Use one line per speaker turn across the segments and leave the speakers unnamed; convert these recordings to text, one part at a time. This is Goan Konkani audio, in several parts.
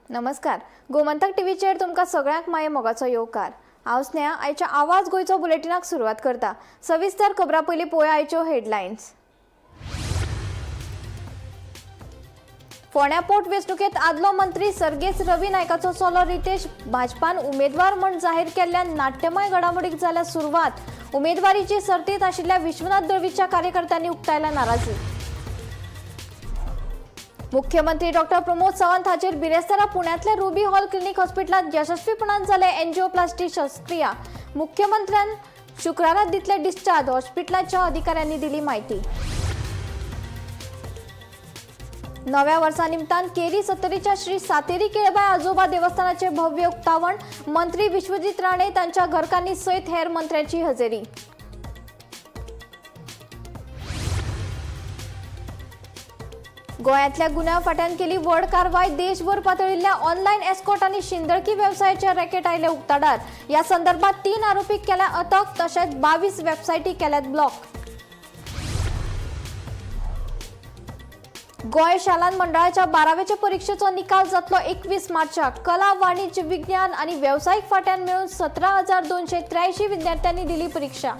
नमस्कार, गोमंतक टीव्हीचेर तुमकां सगळ्यांक माये मोगाचो येवकार. हांव स्नेहा आयच्या आवाज गोंयचो बुलेटिनाक सुरवात करता. सविस्तर खबरां पयलीं पळोवया आयच्यो हेडलायन्स. फोंड्या पोट वेंचणुकेंत आदलो मंत्री सर्गेस्त रवी नायकाचो चलो रितेश भाजपान उमेदवार म्हूण जाहीर केल्ल्यान नाट्यमय घडामोडीक जाल्या सुरवात. उमेदवारीची सर्तीत आशिल्ल्या विश्वनाथ दळवीच्या कार्यकर्त्यांनी उक्तायला नाराजी. मुख्यमंत्री डॉक्टर प्रमोद सावंत हाचेर बिरेस्तारा पुण्यांतल्या रुबी हॉल क्लिनिक हॉस्पिटलांत यशस्वीपणान जाले एन्जिओप्लास्टी शस्त्रक्रिया. मुख्यमंत्र्यान शुक्रारा दितले डिस्चार्ज, हॉस्पिटलाच्या अधिकाऱ्यांनी दिली माहिती. नव्या वर्सा निमतान केरी सत्तरीच्या श्री सातेरी केळबाय आजोबा देवस्थानाचे भव्य उक्तावण. मंत्री विश्वजीत राणे तांच्या घरकान्नी सयत हेर मंत्र्यांची हजेरी. गोंयांतल्या गुन्यांव फांट्यान केली व्हड कारवाय. देशभर पातळिल्ल्या ऑनलायन एस्कॉर्ट आनी शिंदळकी वेवसायाचे रॅकेट आयले उक्ताडार. ह्या संदर्भात 3 आरोपीक केल्या अटक, तशेंच 22 वेबसायटी केल्यात ब्लॉक. गोंय शालांत मंडळाच्या 12वेच्या परिक्षेचो निकाल जातलो 21 मार्चाक. कला, वाणिज्य, विज्ञान आनी वेवसायीक फांट्यान मेळून 17,283 विद्यार्थ्यांनी दिली परिक्षा.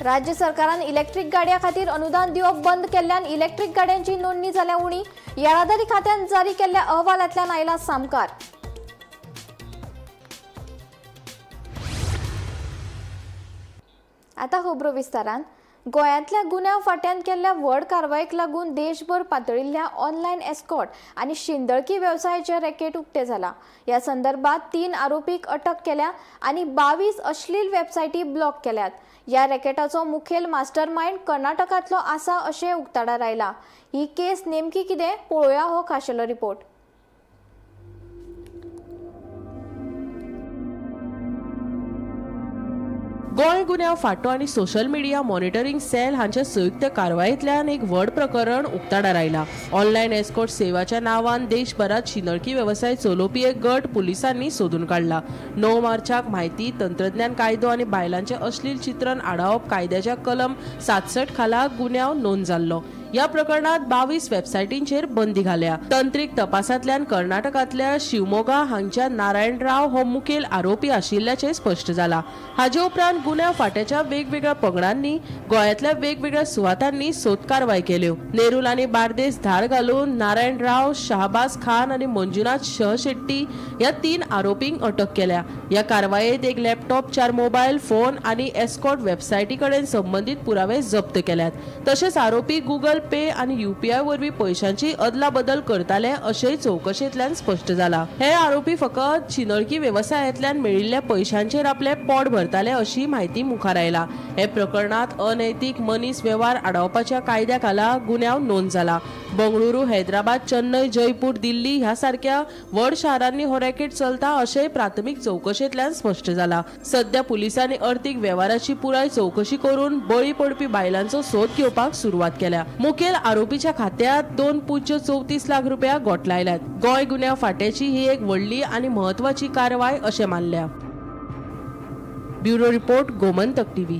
राज्य सरकारान इलेक्ट्रीक गाडयां खातीर अनुदान दिवप बंद केल्ल्यान इलेक्ट्रीक गाडयांची नोंदणी जाल्या उणी. येरादारी खात्यान जारी केल्ल्या अहवालांतल्यान आयला सामकार. आतां खबरो विस्तारान. गोंयांतल्या गुन्यांव फांट्यान केल्ल्या व्हड कारवायेक लागून देशभर पातळिल्ल्या ऑनलायन एस्कॉर्ट आनी शिंदळकी वेवसायाचे रॅकेट उक्तें जाला. ह्या संदर्भात 3 आरोपीक अटक केल्या आनी 22 अश्लील वेबसायटी ब्लॉक केल्यात. ह्या रॅकेटाचो मुखेल मास्टरमायंड कर्नाटकांतलो आसा अशें उक्ताडार आयला. ही केस नेमकी कितें पळोवया हो खाशेलो रिपोर्ट.
गोंय गुन्यांव फांटो आनी सोशल मिडिया मॉनिटरींग सेल हांच्या संयुक्त कारवायेंतल्यान एक व्हड प्रकरण उक्ताडार आयला. ऑनलायन एस्कॉर्ट सेवाच्या नांवान देशभरात शिंदळकी वेवसाय चलोवपी एक गट पुलिसांनी सोदून काडला. 9 मार्चाक म्हायती तंत्रज्ञान कायदो आनी बायलांचें अश्लील चित्रण आडावप कायद्याच्या कलम 67 खाला गुन्यांव नोंद जाल्लो. ह्या प्रकरणात 22 वेबसायटींचेर बंदी घाल्या. तंत्रीक तपासांतल्यान कर्नाटकांतल्या शिवमोगा हांगच्या नारायण राव हो मुखेल आरोपी आशिल्ल्याचें स्पश्ट जाला. हाजे उपरांत गुन्यांव फांट्याच्या वेगवेगळ्या पंगडांनी गोंयांतल्या वेगवेगळ्या सुवातांनी सोद कारवाय केल्यो. नेरूल आनी बार्देस धाड घालून नारायण राव, शहाबाज खान आनी मंजुनाथ शहशेट्टी ह्या 3 आरोपींक अटक केल्या. ह्या कारवायेत एक लॅपटॉप, 4 मोबायल फोन आनी एस्कॉर्ट वेबसायटी कडेन संबंदीत पुरावे जप्त केल्यात. तशेंच आरोपी गुगल पे आनी युपीआय वरवीं पयशांची अदला बदल करताले अशेंय चवकशेंतल्यान स्पश्ट जाला. हे आरोपी फकत शिंदळकी वेवसायांतल्यान मेळिल्ल्या पयशांचेर आपले पोट भरताले अशी म्हायती मुखार आयला. हे प्रकरणात अनैतीक मनीस वेव्हार आडावपाच्या कायद्या खाला गुन्यांव नोंद जाला. बंगळुरू, हैदराबाद, चेन्नय, जयपूर, दिल्ली ह्या सारक्या व्हड शारांनी हो रॅकेट चलता अशेंय प्राथमीक चवकशेंतल्यान स्पश्ट जाला. सध्या पुलिसांनी अर्थीक वेव्हाराची पुराय चवकशी करून बळी पडपी बायलांचो सोद घेवपाक सुरवात केल्या. मुखेल आरोपीच्या खात्यात 2.34 लाख रुपया गोठलायल्यात. गोंय गुन्यांव फांट्याची ही एक व्हडली आनी म्हत्वाची कारवाय अशें मानल्या. Bureau report, Gomantak TV.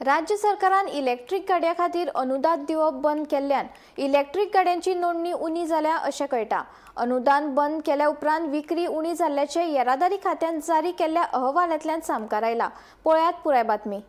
राज्य सरकारान इलेक्ट्रीक गाडयां खातीर अनुदान दिवप बंद केल्ल्यान इलेक्ट्रीक गाडयांची नोंदणी उणी जाल्या अशें कळटा. अनुदान बंद केल्या उपरांत विक्री उणी जाल्ल्याचें येरादारी खात्यान जारी केल्ल्या अहवालांतल्यान सामकार आयला. पळयात पुराय बातमी.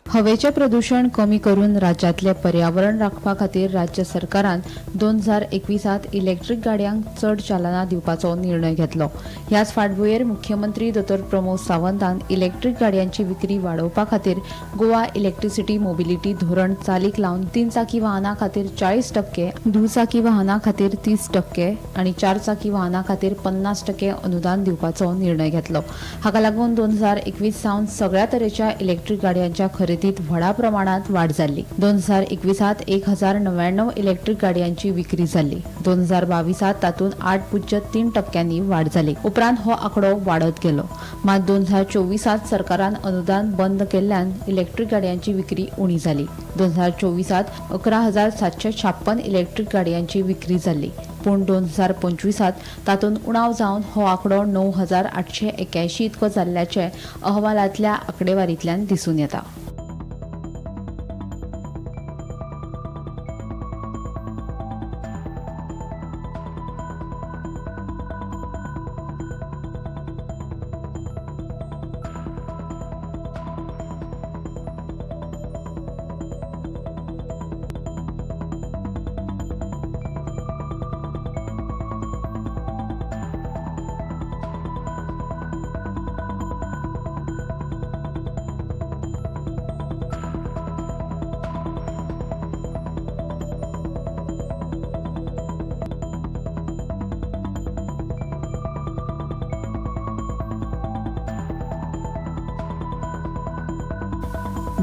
हवेचें प्रदूशण कमी करून राज्यांतलें पर्यावरण राखपा खातीर राज्य सरकारान 2021 इलेक्ट्रीक गाडयांक चड चालना दिवपाचो निर्णय घेतलो. ह्याच फाटभुंयेर मुख्यमंत्री दोतोर प्रमोद सावंतान इलेक्ट्रीक गाडयांची विक्री वाडोवपा खातीर गोवा इलेक्ट्रिसिटी मोबिलिटी धोरण चालीक लावन 3 चाकी वाहनां खातीर 40%, दुचाकी वाहनां खातीर 30% आनी 4 चाकी वाहनां खातीर 50% अनुदान दिवपाचो निर्णय घेतलो. हाका लागून 2021 सावन सगळ्या तरेच्या इलेक्ट्रीक गाडयांच्या खरेदीत व्हडा प्रमाणात वाड जाल्ली. 2021 1099 इलेक्ट्रीक गाडयांची विक्री जाल्ली. 2022 तातूंत 8.3% वाड जाली. उपरांत हो आंकडो वाडत गेलो. मात 2024 सरकारान अनुदान बंद केल्ल्यान इलेक्ट्रीक गाडयांची विक्री उणी जाली. 2024 11,756 इलेक्ट्रीक गाडयांची विक्री जाल्ली. पूण 2025 तातूंत उणाव जावन हो आंकडो 9,881 इतको जाल्ल्याचें अहवालांतल्या आंकडेवारींतल्यान दिसून येता.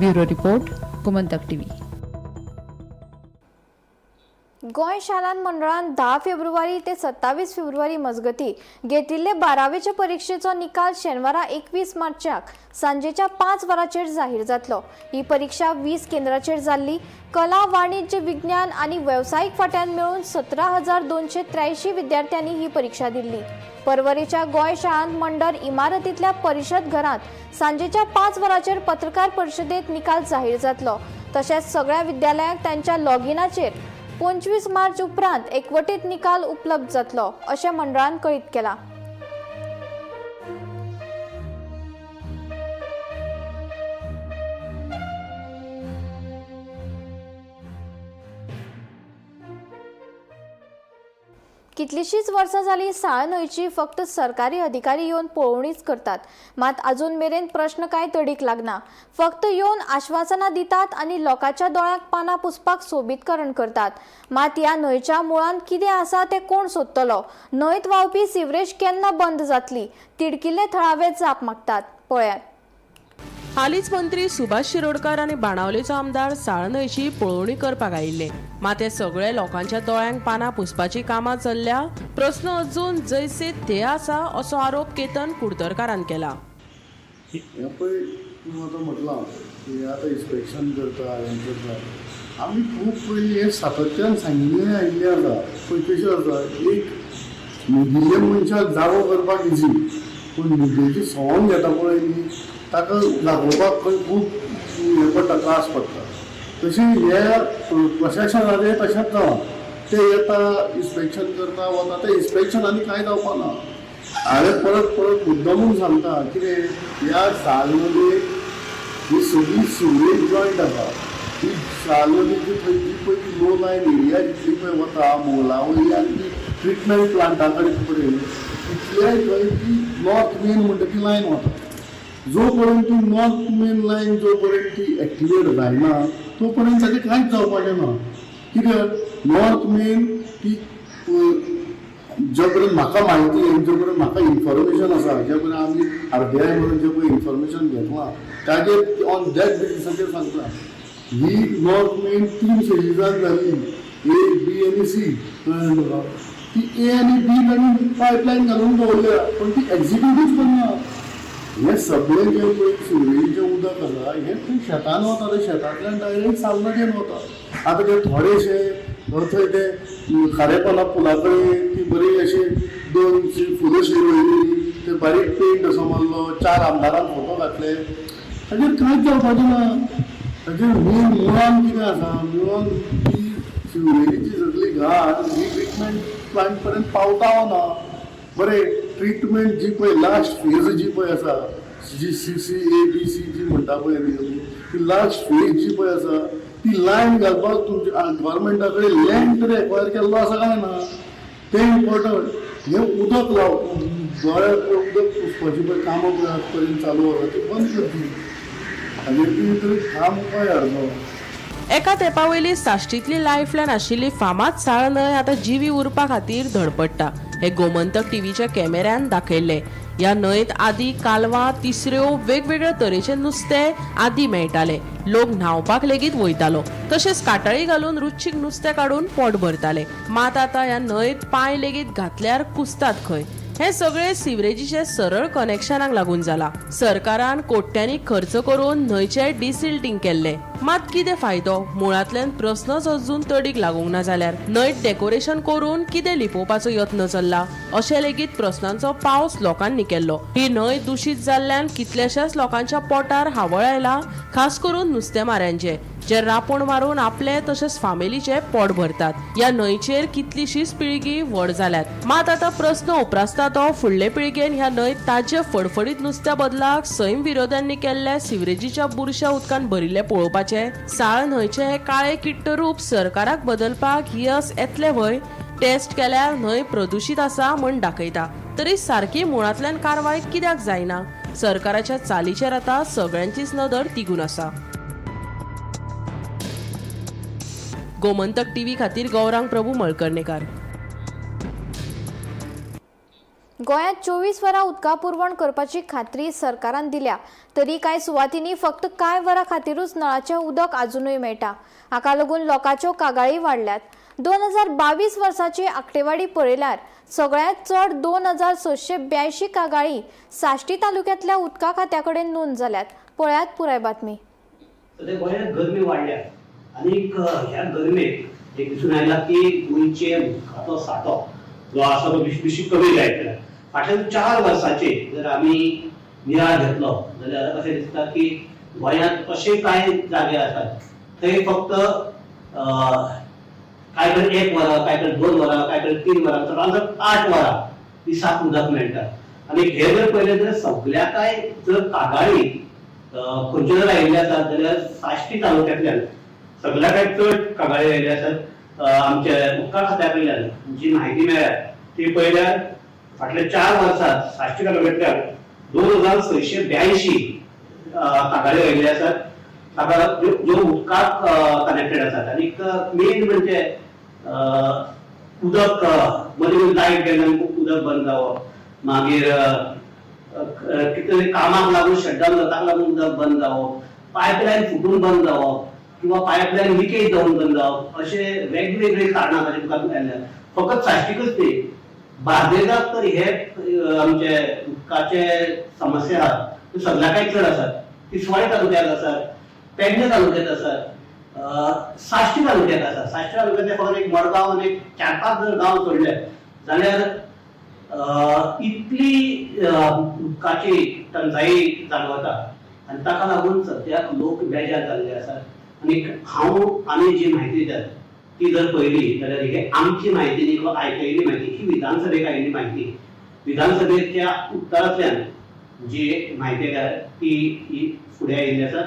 Bureau report, Gomantak TV.
Goa शालांत मंडळान 10 फेब्रुवारी ते 27 फेब्रुवारी मजगती घेतिल्ले 12वेचे परिक्षेचो निकाल शेनवारा 21 मार्चाक सांजेच्या 5 वरांचेर जाहीर जातलो. ही परिक्षा 20 केंद्राचेर जाल्ली. कला, वाणिज्य, विज्ञान आनी वेवसायीक फाट्यान मेळून 17,283 विद्यार्थ्यांनी ही परिक्षा दिल्ली. परवरीच्या गोंय शालांत मंडळ इमारतींतल्या परिशद घरांत सांजेच्या 5 वरांचेर पत्रकार परिशदेत निकाल जाहीर जातलो. तशेंच सगळ्या विद्यालयांक तांच्या लॉगिनाचेर 25 मार्च उपरांत एकवटीत निकाल उपलब्ध जातलो अशें मंडळान कळीत केलां. कितलीशीच वर्सां जालीं साळ न्हंयची फक्त सरकारी अधिकारी येवन पळोवणीच करतात, मात अजून मेरेन प्रश्न कांय तडीक लागना. फक्त येवन आश्वासनां दितात आनी लोकांच्या दोळ्यांक पानां पुसपाक सोबीतकरण करतात. मात ह्या न्हंयच्या मुळांत कितें आसा तें कोण सोदतलो? न्हंयत व्हांवपी सिवरेज केन्ना बंद जातली? तिडकिल्ले थळावे जाप मागतात. पळयात.
हालींच मंत्री सुभाष शिरोडकर आनी बाणावलेचो आमदार साळ न्हंयची पळोवणी करपाक आयिल्ले. मात हे सगळे लोकांच्या दोळ्यांक पानां पुसपाची कामां चल्ल्या. प्रस्न अजून जैसे ते आसा असो आरोप केतन कुडतरकारान केला.
हें पळय तूं आतां म्हटलां की आतां इन्स्पेक्शन करता हें करता. आमी खूब पयलीं हें सातत्यान सांगिल्लें आयिल्लें आसा. पळय कशें आसा, एक न्हिदिल्ल्या मनशाक जागो करपाक इजी, पूण न्हिदेची सवंग घेता पळय न्ही, ताका जागोवपाक खंय खूब हें पडटा, त्रास पडटा. तशें हे प्रशासनाचें तशेंच जालां. ते येता, इन्स्पेक्शन करता, वता. ते इन्स्पेक्शनांनी कांय जावपा ना. हांवें परत परत मुद्दमून सांगता कितें, ह्या साल नदयेक ही सगळी सिवरेज जॉयंट आसा. ही साल नदीची थंय जी पळय ती लो लायन एरिया जितली पळय वता मोला वयली आनी ती ट्रिटमेंट प्लांटा कडेन पर्यंत तितल्याय थंय ती नॉर्थ मेन म्हणटा ती लायन वता. जो पर्यंत ती नॉर्थ मेन लायन जो पर्यंत ती एक्टिवेट जायना तो पर्यंत ताचें कांयच जावपाचें ना. कित्याक नॉर्थ मेन ती जे पर्यंत म्हाका म्हायती, जे पर्यंत म्हाका इन्फॉर्मेशन आसा, जे पर्यंत आमी आरबीआय म्हणून जे पळय इन्फॉर्मेशन घेतलां ताजेर ऑन that बेसिसाचेर सांगता, ही नॉर्थ मेन 3 फेजीजान जाल्ली, ए बी आनी सी. कळ्ळें तुका? ती ए आनी बी तांणी पायपलायन घालून दवरल्या, पूण ती एक्झिक्युटूच करना. हें सगळें जें पळय सिवरेजीचें उदक आसा हें थंय शेतान वता, ते शेतांतल्यान डायरेक्ट साल नदयेन वता. आतां ते थोडेशे थंय ते खारेपाला पुला कडेन ती बरी अशी 2 फुलां शी रोयली, ते बारीक पेंट असो मारलो, 4 आमदारान फोटो घातले, ताजेर कांयच जावपाचें ना. ताजेर मेन मुळान कितें आसा, मुळान ती सिवरेजीची सगळी घाण ही ट्रिटमेंट प्लांट पर्यंत पावता वा ना. बरें, ट्रिटमेंट जी पळय लास्ट फेज जी पळय आसा, जी C C A B C जी म्हणटा पळय न्ही, ती लास्ट फेज जी पळय आसा ती लायन घालपाक तुमच्या गव्हर्मेंटा कडेन लँड तरी एक्वायर केल्लो आसा काय ना, तें इम्पॉर्टंट. हें उदक लाव दोळ्याक उदक पुसपाची पळय कामां पळय आज पर्यंत चालू आसा ती बंद करची, हाजेर कितें तरी ठाम उपाय हाडचो.
एका तेंपा वयली साश्टींतली लायफलायन आशिल्ली फामाद साळ न्हंय आतां जिवी उरपा खातीर धडपडटा हें गोमंतक टीव्हीच्या कॅमेऱ्यान दाखयल्लें. ह्या न्हंयत आदी कालवां, तिसऱ्यो, वेगवेगळे तरेचे नुस्तें आदी मेळटाले. लोक न्हांवपाक लेगीत वयतालो. तशेंच काटाळी घालून रुच्चीक नुस्तें काडून पोट भरताले. मात आतां ह्या न्हंयत पांय लेगीत घातल्यार कुसतात खंय. हें सगळें सिवरेजीचे सरळ कनेक्शनाक लागून जाला. सरकारान कोट्यांनी खर्च करून न्हंयचें डिसिल्टींग केल्लें, मात कितें फायदो? मुळांतल्यान प्रस्नच अजून तडीक लागूंक ना जाल्यार न्हंयत डेकोरेशन करून कितें लिपोवपाचो यत्न चल्ला अशें लेगीत प्रस्नांचो पावस लोकांनी केल्लो. ही न्हंय दुशीत जाल्ल्यान कितल्याशाच लोकांच्या पोटार हावळ आयला, खास करून नुस्तेमाऱ्यांचे, जे रांपोण मारून आपले तशेंच फामिलीचे पोट भरतात. ह्या न्हंयचेर कितलीशीच पिळगी व्हड जाल्यात, मात आतां प्रस्न उप्रासता तो फुडले पिळगेन ह्या न्हंयत ताजे फडफडीत नुस्त्या बदलाक सैम विरोध्यांनी केल्ल्या सिवरेजीच्या बुरश्या उदकान भरिल्लें पळोवपाचें. साळ न्हंयचें हें काळें किट्ट रूप सरकाराक बदलपाक यस येतलें व्हय? टेस्ट केल्यार न्हंय प्रदुशीत आसा म्हण दाखयता, तरी सारकी मुळांतल्यान कारवाय कित्याक जायना? सरकाराच्या चालीचेर आतां सगळ्यांचीच नदर तिगून आसा. गोमंतक टीव्ही खातीर गौरांग प्रभू मळकर्णेकार.
गोंयांत 24 वरां उदका पुरवण करपाची खात्री सरकारान दिल्या, तरी कांय सुवातींनी फक्त कांय वरां खातीरूच नळाचें उदक आजुनूय मेळटा. हाका लागून लोकांच्यो कागाळी वाडल्यात. 2022 वर्साची आंकडेवाडी पळयल्यार सगळ्यांत चड 2682 कागाळी साश्टी तालुक्यांतल्या उदका खात्या कडेन नोंद जाल्यात. पळयात पुराय बातमी.
सध्या गोंयांत गरमी वाडल्या आनीक ह्या गरमेक एक दिसून आयला की गोंयचे उदकाचो सांठो जो आसा तो बेशी बेशी कमी जायत गेला. फाटल्या 4 वर्साचे जर आमी नियाळ घेतलो जाल्यार अशें दिसता की गोंयांत अशे कांय जागे आसात थंय फक्त कांय कडेन 1 वरां, कांय कडेन 2 वरां, कांय कडेन 3 वरां, चडांत चड 8 वरां दिसाक उदक मेळटा. आनी हे जर पळयलें जाल्यार सगल्या कांय जर कागाळी खंयच्यो जर आयिल्ल्यो आसात जाल्यार साश्टी तालुक्यांतल्यान सगल्या काय चड कागाळी आयिल्ल्यो आसात. आमच्या उदका खात्या कडल्यान जी म्हायती मेळ्ळ्या ती पळयल्यार फाटल्या 4 वर्सात साश्टी तालुक्यांतल्यान 2682 कागाळी आयिल्ल्यो आसात, ताका ज्यो ज्यो उदकाक कनेक्टेड आसात. आनीक मेन म्हणजे उदक मदीं मदीं लायट गेल्यान खूब उदक बंद जावप, मागीर कितें तरी कामाक लागून शटडावन जाता, ताका लागून उदक बंद जावप, पायपलायन फुटून बंद जावप किंवा पायपलायन लिकेज जावन बंद जावप, अशे वेगवेगळी कारणां ताचे मुखार आयल्या. फकत साश्टीकच न्ही, बार्देजाक तर हे आमचे उदकाचे समस्या आहात त्यो सगल्याकय चड आसात. तिसवाडी तालुक्यात आसात, पेडणे तालुक्यात आसात, साश्टी तालुक्यात आसा. साश्टी तालुक्यातले फकत एक मडगांव आनी एक चार पांच जर गांव सोडले जाल्यार इतली उदकाची टंचाई जाणवता आनी ताका लागून सद्याक लोक बेजार जाल्ले आसात. आनी हांव आमी जी म्हायती दितात ती जर पळयली जाल्यार ही आमची म्हायती न्ही किंवा आयकयल्ली म्हायती, ही विधानसभेक आयिल्ली म्हायती, विधानसभेच्या उत्तरांतल्यान जी म्हायती आयल्या ती ही फुडें आयिल्ली आसा.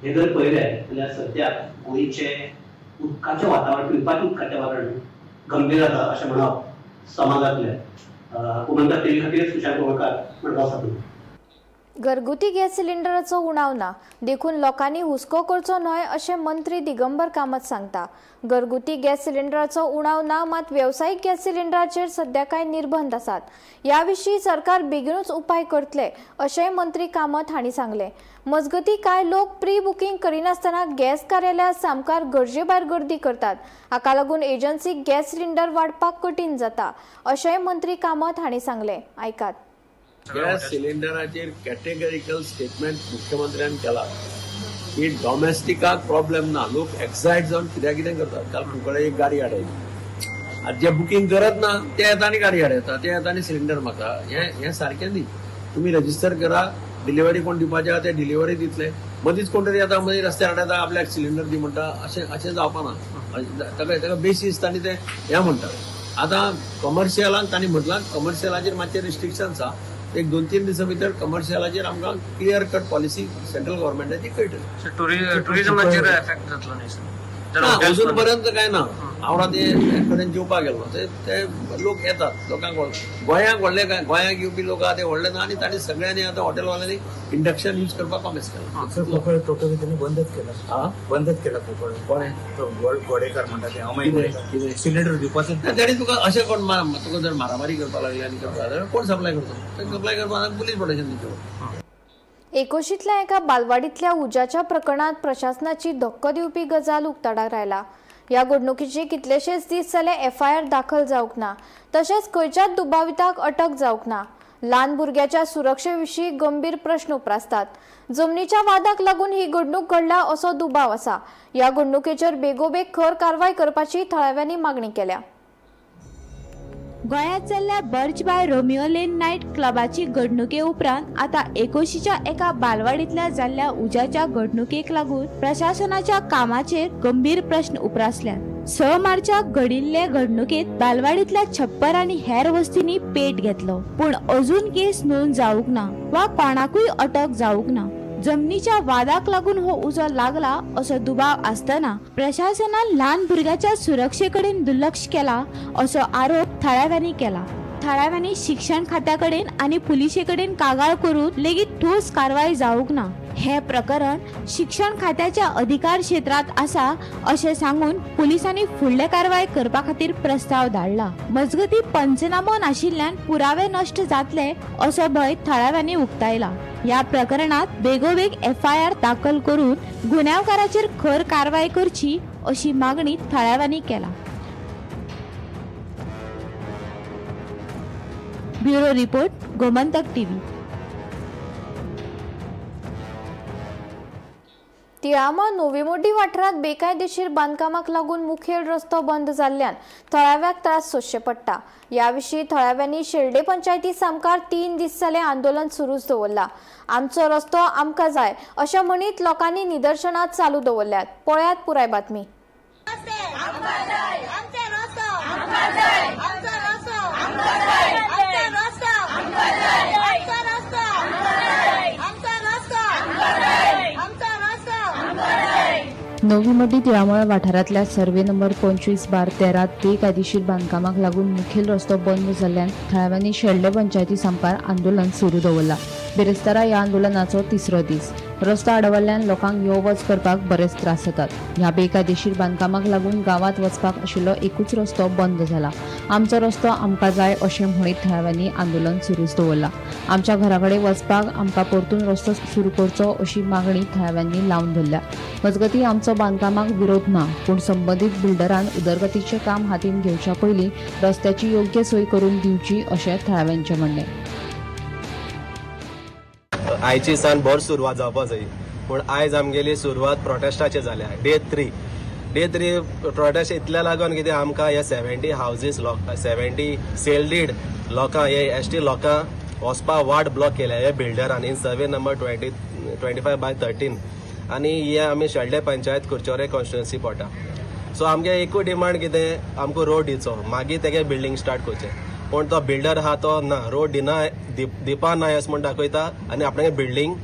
हे जर पळयलें जाल्यार सद्याक गोंयचें उदकाचें वातावरण, पिवपाचें उदकाचें वातावरण गंभीर आसा अशें म्हणप समा जातलें. गोमंतक टीव्ही खातीर सुशांत गोवेकार, मडगांव साकून.
घरगुती गॅस सिलिंडराचो उणाव ना, देखून लोकांनी हुस्को करचो न्हय अशें मंत्री दिगंबर कामत सांगता. घरगुती गॅस सिलिंडराचो उणाव ना, मात वेवसायीक गॅस सिलिंडराचेर सध्या कांय निर्बंध आसात. ह्या विशीं सरकार बेगीनूच उपाय करतले अशेंय मंत्री कामत हांणी सांगलें. मजगतीं, कांय लोक प्री बुकींग करिनासतना गॅस कार्यालया सामकार गरजे भायर गर्दी करतात. हाका लागून एजन्सीक गॅस सिलिंडर वाडपाक कठीण जाता अशेंय मंत्री कामत हांणी सांगलें. आयकात.
गॅस सिलिंडराचेर कॅटेगरिकल स्टेटमेंट मुख्यमंत्र्यान केला की डॉमेस्टिकाक प्रॉब्लेम ना. लोक एक्सायट जावन कित्या कितें करतात. काल कुंकळे एक गाडी हाडयली. आतां जे बुकींग करत ना ते येता आनी गाडी हाडयता, ते येता आनी सिलिंडर मागता. हें हें सारकें न्ही. तुमी रजिस्टर करा, डिलिव्हरी कोण दिवपाचे आहा ते डिलिव्हरी दितले. मदींच कोण तरी येता, मदीं रस्त्यार हाडयता, आपल्याक सिलिंडर दी म्हणटा. अशें अशें जावपा ना. ताका ताका बेसीस तांणी ते हें म्हणटा. आतां कमर्शियलाक तांणी म्हटलां, कमर्शियलाचेर मातशें रिस्ट्रिक्शन्स आहा. एक 2-3 दिसां भितर कमर्शियलाचेर आमकां क्लियर कट पॉलिसी सेंट्रल गव्हर्मेंटाची कळटली.
टुरिझमाचेर एफेक्ट जातलो न्ही सर? जर
ना,
hotels
अजून
बंद-
पर्यंत काय ना. हांव राती कडेन जेवपाक गेल्लो, ते ते लोक येतात. लोकांक गोंयांक व्हडले काय गोंयांक येवपी लोक आहा ते व्हडले ना. आनी तांणी सगळ्यांनी आतां हॉटेलवाल्यांनी इंडक्शन यूज करपाक कॉमेस केला.
सर, कोकण टोटली त्यांनी बंदच केला.
हा.
बंदच केला कोकण.
कोणें?
तो गोडेकर म्हणटा ते अमय
कितें?
गोडेकर.
कितें?
सिलिंडर दिवपाचो.
ना, ताणी तुका अशें कोण तुका जर मारामारी करपाक लागले आनी करपाक जाल्यार कोण सप्लाय करतो? ते सप्लाय करपाक पुलीस प्रोटेक्शन दिवचें पडटा.
एकोशीतल्या एका बालवाडीतल्या उज्याच्या प्रकरणात प्रशासनाची धक्को दिवपी गजाल उक्ताडार आयला. ह्या घडणुकीची कितलेशेच दीस जाले एफआयआर दाखल जावंक ना, तशेंच खंयच्याच दुबाविताक अटक जावंक ना. ल्हान भुरग्याच्या सुरक्षे विशीं गंभीर प्रश्न उप्रासतात. जमनीच्या वादाक लागून ही घडणूक घडल्या असो दुबाव आसा. ह्या घडणुकेचेर बेगोबेग खर कारवाय करपाची थळाव्यांनी मागणी केल्या.
गोंयांत जाल्ल्या Birch by Romeo Lane night क्लबाची घडणुके उपरांत आतां एकोशीच्या एका बालवाडींतल्या जाल्ल्या उज्याच्या घडणुकेक लागून प्रशासनाच्या कामाचेर गंभीर प्रश्न उप्रासल्यात. 6 मार्चाक घडिल्ले घडणुकेत बालवाडींतल्या छप्पर आनी हेर वस्तींनी पेट घेतलो, पूण अजून केस नोंद जावंक ना वा कोणाकूय अटक जावंक ना. जमनीच्या वादाक लागून हो उजो लागला असो दुबाव आसतना प्रशासनान ल्हान भुरग्याच्या सुरक्षे कडेन दुर्लक्ष केला असो आरोप थळाव्यांनी केला. थळाव्यांनी शिक्षण खात्या कडेन आनी पुलिशे कडेन कागाळ करून लेगीत ठोस कारवाय जावंक ना. हे प्रकरण शिक्षण खात्याच्या अधिकार क्षेत्रात आसा अशें सांगून पुलिसांनी फुडले कारवाय करपा खातीर प्रस्ताव धाडला. मजगती पंचनामो नाशिल्ल्यान पुरावे नश्ट जातले असो भंय थळाव्यांनी उक्तायला. ह्या प्रकरणात बेगोबेग एफआयआर दाखल करून गुन्यांवकाराचेर खर कारवाय करची अशी मागणी थळाव्यांनी केला. Bureau report, Gomantak TV.
Tilamol Novimodi वाठारांत बेकायदेशीर बांदकामाक लागून मुखेल रस्तो बंद जाल्ल्यान थळाव्याक त्रास सोंसचे पडटा. ह्या विशीं थळाव्यांनी शेल्डे पंचायती सामकार 3 दीस जाले आंदोलन सुरूच दवरला. आमचो रस्तो आमकां जाय अशें म्हणीत लोकांनी निदर्शनां चालू दवरल्यात. पळयात पुराय बातमी.
नवी मड्डी तिळामळ वाठारांतल्या सर्वे नंबर 25/13 बेकायदेशीर बांदकामाक लागून मुखेल रस्तो बंद जाल्ल्यान थळाव्यांनी शेल्डे पंचायती सामकार आंदोलन सुरू दवरलां. बिरेस्तारा ह्या आंदोलनाचो तिसरो दीस. रस्तो आडवल्ल्यान लोकांक यो वच करपाक बरेच त्रास जातात. ह्या बेकायदेशीर बांदकामाक लागून गांवांत वचपाक आशिल्लो एकूच रस्तो बंद जाला. आमचो रस्तो आमकां जाय अशें म्हणीत थळाव्यांनी आंदोलन सुरूच दवरलां. आमच्या घरा कडेन वचपाक आमकां परतून रस्तो सुरू करचो अशी मागणी थळाव्यांनी लावन धरल्या. मजगतीं आमचो बांदकामाक विरोध ना, पूण संबंदीत बिल्डरान उदरगतीचें काम हातीन घेवच्या पयलीं रस्त्याची योग्य सोय करून दिवची अशें थळाव्यांचें म्हणणें.
आयची सान बरी सुरवात जावपा जाय, पूण आयज आमगेली सुरवात प्रोटेस्टाचे जाल्या. डे थ्री प्रोटेस्ट इतल्या लागून कितें आमकां हे 70 हावजीस 70 सेल डीड लोकां हे एस टी लोकां वचपा वाट ब्लॉक केल्या हे बिल्डरान in survey number 25/13. आनी हे आमी शेल्डे पंचायत कुरचोरे कॉन्स्टिट्युन्सी पडटा. सो आमगे एकूय डिमांड कितें, आमकां रोड दिवचो, मागीर तेगे बिल्डींग स्टार्ट करचें. पूण तो बिल्डर आहा तो ना रोड दिना, दिवपा ना अशें म्हूण दाखयता आनी आपणागे बिल्डींग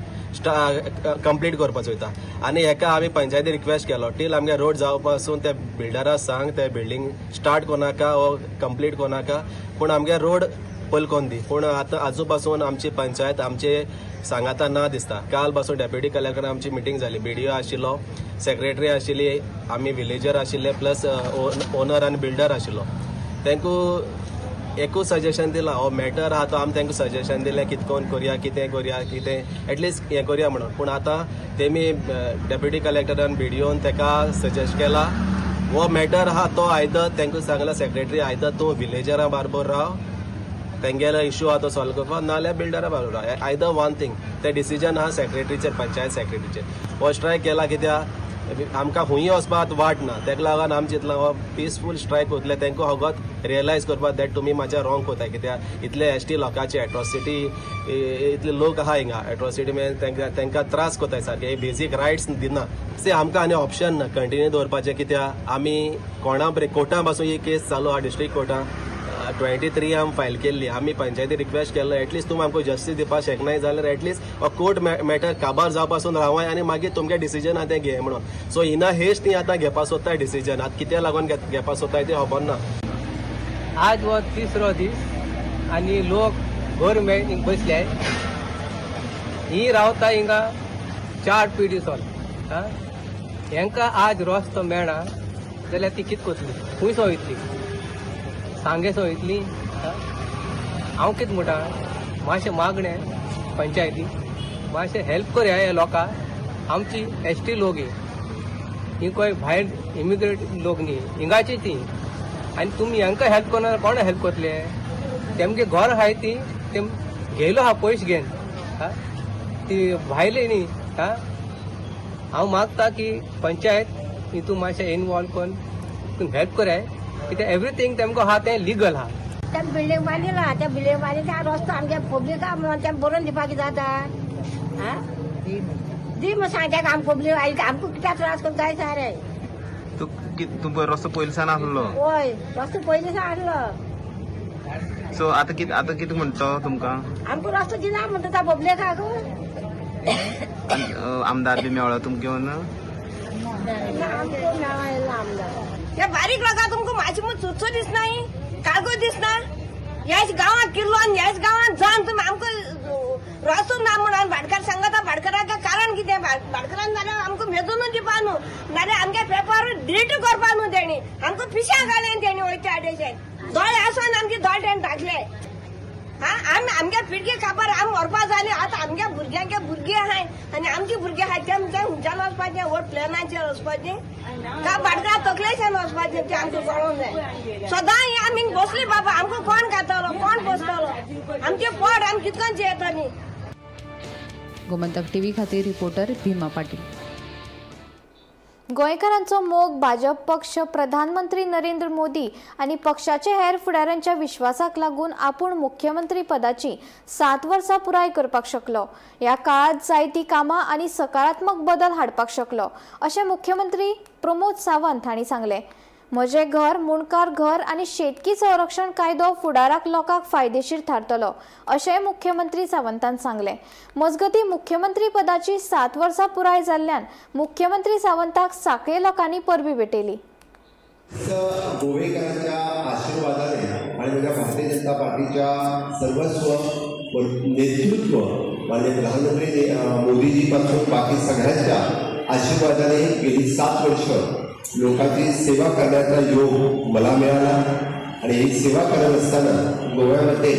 कंप्लीट करपाक चोयता. आनी हेका आमी पंचायती रिक्वेस्ट केलो टील आमगे रोड जावपा पासून त्या बिल्डरा सांग ते बिल्डींग स्टार्ट कोनाका वो कंप्लीट कोनाका, पूण आमगे रोड पयल कोन दी. पूण आतां आजू पासून आमची पंचायत आमचे सांगाता ना दिसता. काल पासून डेप्युटी कलेक्टर आमची मिटींग जाली, बीडीओ आशिल्लो, सेक्रेटरी आशिल्ली, आमी विलेजर आशिल्ले, प्लस ओनर आनी बिल्डर आशिल्लो. तांकां एकूच सजेशन दिलां, हो मॅटर आहा तो आमी तांकां सजेशन दिलें कितें कोन करया, कितें करया, कितें एटलिस्ट हें करया म्हणून. पूण आतां तेमी डेप्युटी कलेक्टरान बीडीओन ताका सजेस्ट केला हो मॅटर आहा तो आयदर तांकां सांगला सेक्रेटरी आयदर तूं विलेजरा बारबर राव, तेंगेलो इशू आहा तो सॉल्व करपाक, नाल्यार बिल्डरा बारबर राव, आयदर वन थिंग. ते डिसिजन आहा सेक्रेटरीचेर, पंचायत सेक्रेटरीचेर. हो स्ट्रायक केला कित्याक आमकां खूंय वचपाक वाट ना, ताका लागून आमी चिंतलां हो पिसफूल स्ट्रायक वतले तांकां फकत रियलायज करपाक that तुमी मातशें रॉंग कोताय, कित्याक इतले एस टी लोकांची एट्रॉसिटी, इतले लोक आहा हिंगा एट्रॉसिटी तांकां त्रास कोताय सारके, बेजीक रायट्स दिना. सी आमकां आनी ऑप्शन ना कंटिन्यू दवरपाचें, कित्याक आमी कोणा कोर्टा पासून ही केस चालू आहा, डिस्ट्रिक्ट कोर्टान 23 आमी फायल केल्ली. आमी पंचायती रिक्वेस्ट केल्लो एटलिस्ट तुमी आमकां जस्टीस दिवपाक शकनाय जाल्यार एटलिस्ट हो कोर्ट मॅटर काबार जावपा पासून रावाय आनी मागीर तुमगे डिसिजन आहा तें घे म्हणून. सो हिना हेच ती आतां घेवपाक सोदताय डिसिजन, आतां कित्याक लागून घेवपाक सोदताय तें खबर ना.
आज हो तिसरो दीस आनी लोक गोरमेंट बसले. ही रावता हिंगा 4 पिढी सोल हेंका आज रस्तो मेळना जाल्यार ती कित कोतली, खंय सो वयतली, सांगे सो वयतली. हांव कितें म्हणटा, मातशें मागणें पंचायती मातशें हेल्प करया ह्या लोकांक. आमची एस टी लोक ही खंय भायर इमिग्रेट लोक न्ही, हिंगाची ती. आनी तुमी हांकां हेल्प करना कोण हेल्प करतले? तेमगे घर आहाय ती तेम घेयलो आहा पयशे घेवन, ती भायले न्ही. हांव मागता की पंचायत हितून मातशें इनवॉल्व करून हेल्प कराय, कित्याक एवरीथींग तेमकां आहा तें लिगल आहा.
त्या बिल्डिंग बांदिला, त्या बिल्डिंग बांदी त्या रस्तो आमच्या पब्लिका म्हणून त्या बरोवन दिवपाक जाता. दी मग सांगता आम पब्लिक आमकां कित्याक त्रास करून जाय सारे.
तूं तूं रस्तो पयलीं सान आसलो?
हय, रस्तो पयलीं सान आसलो.
सो आतां कितें, आतां कितें म्हणटा तुमकां?
आमकां रस्तो दिना म्हणटा त्या पब्लिकाक.
आमदार बी मेळ्ळो तुमकां घेवन?
आमकां मेळ्ळो आमदार.
ह्या बारीक लोकांक तुमकां मातशें म्हूण सुचो दिसना, कागद दिसना. ह्याच गांवांत किल्लो आनी ह्याच गांवांत जावन तुमी आमकां रस्तो ना म्हणून भाटकार सांगता. भाटकाराक कारण कितें? भाटकारान जाल्यार आमकां मेजून दिवपा न्हू, नाल्यार आमगे पेपर डिलीट करपा न्हू. तेणी आमकां पिश्यां घालें, तेणी वयचे आडेचे दोळे आसून आमचे दोळे तेणी धाकले. हा, आमी आमगे पिडगे काबार आमी व्हरपा जाली. आतां आमगे भुरग्यांके भुरगीं आहाय आनी आमची भुरगीं आहाय, ते खंयच्यान वचपाचें? व्हड प्लेनाचेर वचपाचें काय भाटकारा तकलेच्यान वचपाचें तें आमकां कळोंक जाय. सदां ही आमी बसली बाबा, आमकां कोण खातलो, कोण बसतलो? आमचें पोट आमी कितकोन जियेतलीं?
गोमंतक टीव्ही खातीर रिपोर्टर भीमा पाटील.
गोंयकारांचो मोग भाजप पक्ष, प्रधानमंत्री नरेंद्र मोदी आनी पक्षाचे हेर फुडाऱ्यांच्या विश्वासाक लागून आपूण मुख्यमंत्री पदाची 7 वर्सां पुराय करपाक शकलो. ह्या काळात जायतीं कामां आनी सकारात्मक बदल हाडपाक शकलो, अशें मुख्यमंत्री प्रमोद सावंत हांणी सांगलें. म्हजें घर, मुणकार घर आनी शेतकी संरक्षण कायदो फुडाराक लोकांक फायदेशीर थारतलो, अशेंय मुख्यमंत्री सावंतान सांगलें. मजगतीं, मुख्यमंत्री पदाची 7 वर्सां पुराय जाल्ल्यान मुख्यमंत्री सावंताक साखळे लोकांनी परबीं भेटयली.
गोवेकरांच्या आशीर्वादाने आणि माझ्या भारतीय जनता पार्टीच्या सर्वस्व व नेतृत्व माननीय प्रधानमंत्री मोदीजीपासून बाकी सगळ्यांच्या आशीर्वादाने गेली 7 वर्ष लोकांची सेवा करण्याचा योग मला मिळाला आणि ही सेवा करत असताना गोव्यामध्ये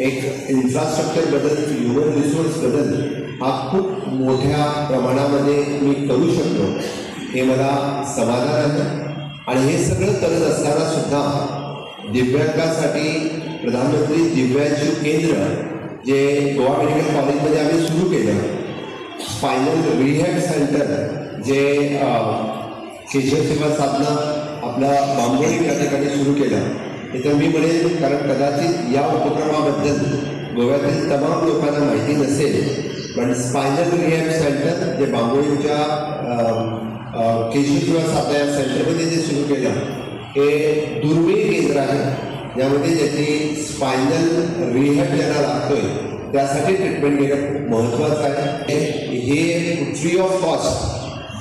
एक इन्फ्रास्ट्रक्चर बदल, ह्युमन रिसोर्स बदल हा खूप मोठ्या प्रमाणामध्ये मी करू शकलो, हे मला समाधान आहे. आणि हे सगळं करत असताना सुद्धा दिव्यांगासाठी प्रधानमंत्री दिव्यांशु केंद्र जे गोवा मेडिकल कॉलेजमध्ये आम्ही सुरू केलं, स्पायनल रिहॅब सेंटर जे केशव सेवा साधना आपला बांबोळी या ठिकाणी सुरू केलं, हे तर मी म्हणेल, कारण कदाचित या उपक्रमाबद्दल गोव्यातील तमाम लोकांना माहिती नसेल, पण स्पायनल रिहॅब सेंटर जे बांबोळीच्या केशव सेवा साधना या सेंटरमध्ये जे सुरू केलं, हे दुर्मिळ केंद्र आहे, ज्यामध्ये ज्याची स्पायनल रिहॅब ज्यांना लागतोय त्यासाठी ट्रीटमेंट घेणं खूप महत्त्वाचं आहे. हे फ्री ऑफ कॉस्ट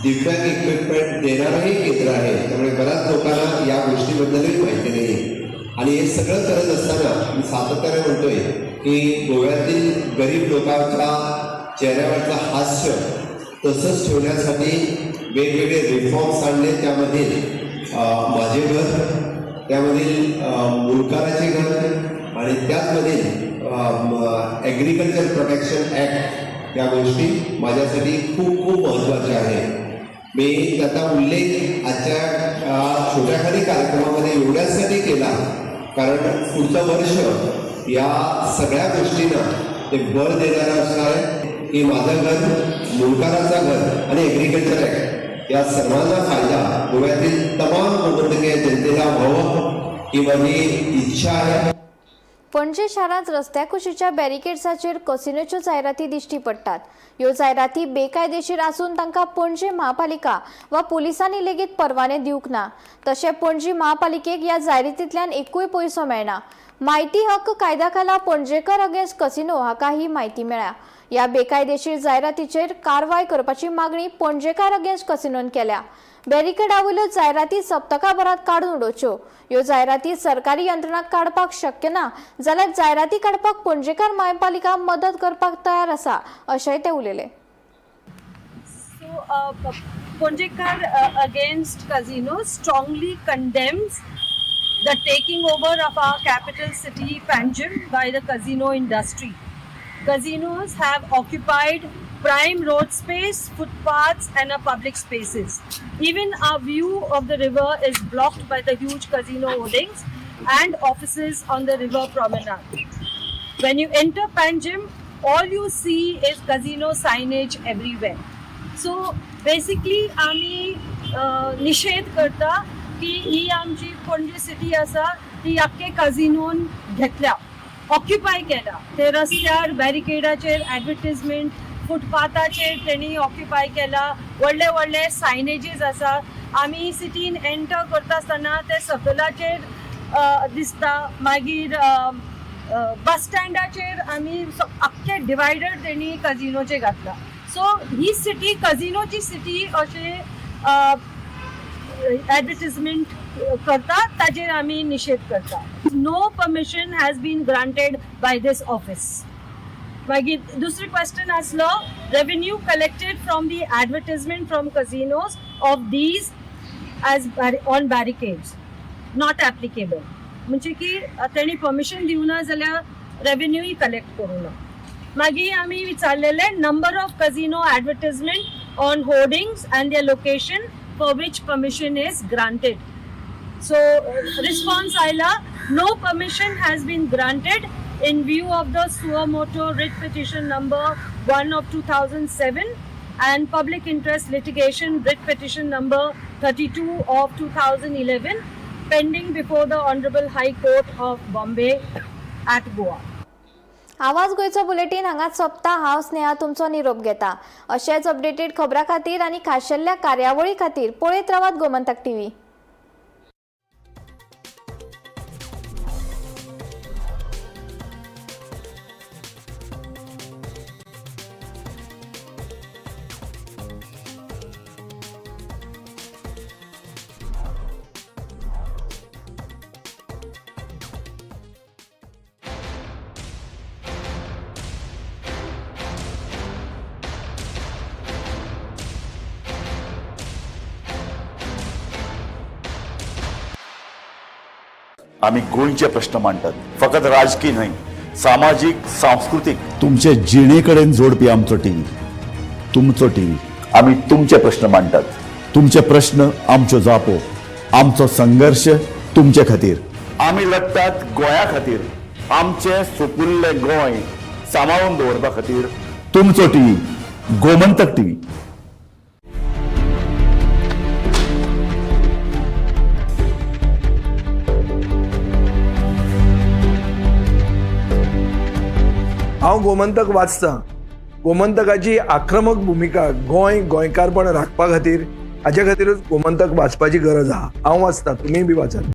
दिव्यांग इक्विपमेंट देणारंही केंद्र आहे. त्यामुळे बऱ्याच लोकांना या गोष्टीबद्दलही माहिती नाही आहे. आणि हे सगळं करत असताना मी सातत्याने म्हणतोय की गोव्यातील गरीब लोकांच्या चेहऱ्यावरचं हास्य तसंच ठेवण्यासाठी वेगवेगळे रिफॉर्म्स आणले. त्यामध्ये माझे घर, त्यामधील मुंडकाराचे घर आणि त्याचमध्ये ॲग्रिकल्चर प्रोटेक्शन ॲक्ट, या गोष्टी माझ्यासाठी खूप खूप महत्त्वाच्या आहे. मी त्याचा उल्लेख आजच्या छोट्याखाली कार्यक्रमामध्ये एवढ्यासाठी केला, कारण पुढचं वर्ष या सगळ्या गोष्टींना ते बळ देणारं असणार आहे की माझं घर, मुंडकाराचा घर आणि ॲग्रिकल्चर ॲक्ट या सर्वांना फायदा गोव्यातील तमाम गोमंतकीय जनतेला व्हावं ही माझी इच्छा आहे.
पणजे शारांत रस्त्या कुशीच्या बॅरिकेड्साचेर कसिनोच्यो जायराती दिश्टी पडटात. ह्यो जायराती बेकायदेशीर आसून तांकां पणजे म्हापालिका वा पुलिसांनी लेगीत परवाने दिवंक ना. तशें पणजी म्हापालिकेक ह्या जायरातींतल्यान एकूय पयसो मेळना. माहिती हक्क कायद्या खाला पणजेकर अगेन्स्ट कसिनो हाका ही म्हायती मेळ्ळ्या. ह्या बेकायदेशीर जायरातीचेर कारवाय करपाची मागणी पणजेकार अगेन्स्ट कसिनोन केल्या. बॅरिकेडा वयल्यो जायराती सप्तकाभरात काडून उडोवच्यो. ह्यो जायराती सरकारी यंत्रणाक काडपाक शक्य ना जाल्यार जायराती काडपाक पणजेकार म्हापालिका मदत करपाक तयार आसा, अशेंय ते उलयले.
So, Ponjekar Against Casino strongly condemns the taking over of our capital city Panjim by the casino industry. Casinos have occupied prime road space, footpaths, and our public spaces. Even our view of the river is blocked by the huge casino hoardings and offices on the river promenade. When you enter Panjim, all you see is casino signage everywhere. So basically आमी निषेध करता की ही आमची पणजी सिटी आसा ती आख्खे कझिनोन घेतल्या, ऑक्युपाय केला. ते रस्त्यार बॅरिकेडाचेर ॲडवर्टिजमेंट, फुटपाथाचेर तेणी ऑक्युपाय केला. व्हडले व्हडले सायनेजीस आसा. आमी सिटीन एंटर करता आसतना ते सकलाचेर दिसता. मागीर बस स्टँडाचेर आमी आख्खे डिवायडर तेणी कझिनोचे घातला. सो ही सिटी कझिनोची सिटी अशें ॲडवर्टिजमेंट करता, ताजेर आमी निशेध करता. No permission has been granted by this office. मागीर दुसरो क्वेश्चन आसलो revenue collected from the advertisement from casinos of these as on barricades not applicable. म्हणजे की तेणी परमिशन दिवना जाल्यार रेवेन्यूय कलेक्ट करूं ना. मागीर आमी विचारलेले number of casino advertisement on hoardings and their location for which permission is granted. So response आयला no permission has been granted in view of the suo moto writ petition number 1 of 2007 and public interest litigation writ petition number 32 of 2011 pending before the Honorable High Court of Bombay at Goa.
आवाज गोंयचो बुलेटीन हांगाच सोंपता. हांव स्नेहा तुमचो निरोप घेता. अशेच अपडेटेड खबरां खातीर आनी खाशेल्ल्या कार्यावळी खातीर पळयत रावात गोमंतक टीव्ही.
आमी गोंयचे प्रश्न मांडटात, फकत राजकीय न्हय, सामाजीक, सांस्कृतीक, तुमचे जिणे कडेन जोडपी आमचो टीव्ही, तुमचो टीव्ही. आमी तुमचे प्रश्न मांडटात, तुमचे प्रश्न आमच्यो जापो, आमचो संघर्श तुमचे खातीर. आमी लढटात गोंया खातीर, आमचें सुपुल्लें गोंय सांबाळून दवरपा खातीर. तुमचो टीव्ही, गोमंतक टीव्ही.
हांव गोमंतक वाचतां. गोमंतकाची आक्रमक भुमिका गोंय गोंयकारपण राखपा खातीर, हाजे खातीरूच गोमंतक वाचपाची गरज आहा. हांव वाचतां, तुमीय बी वाचात.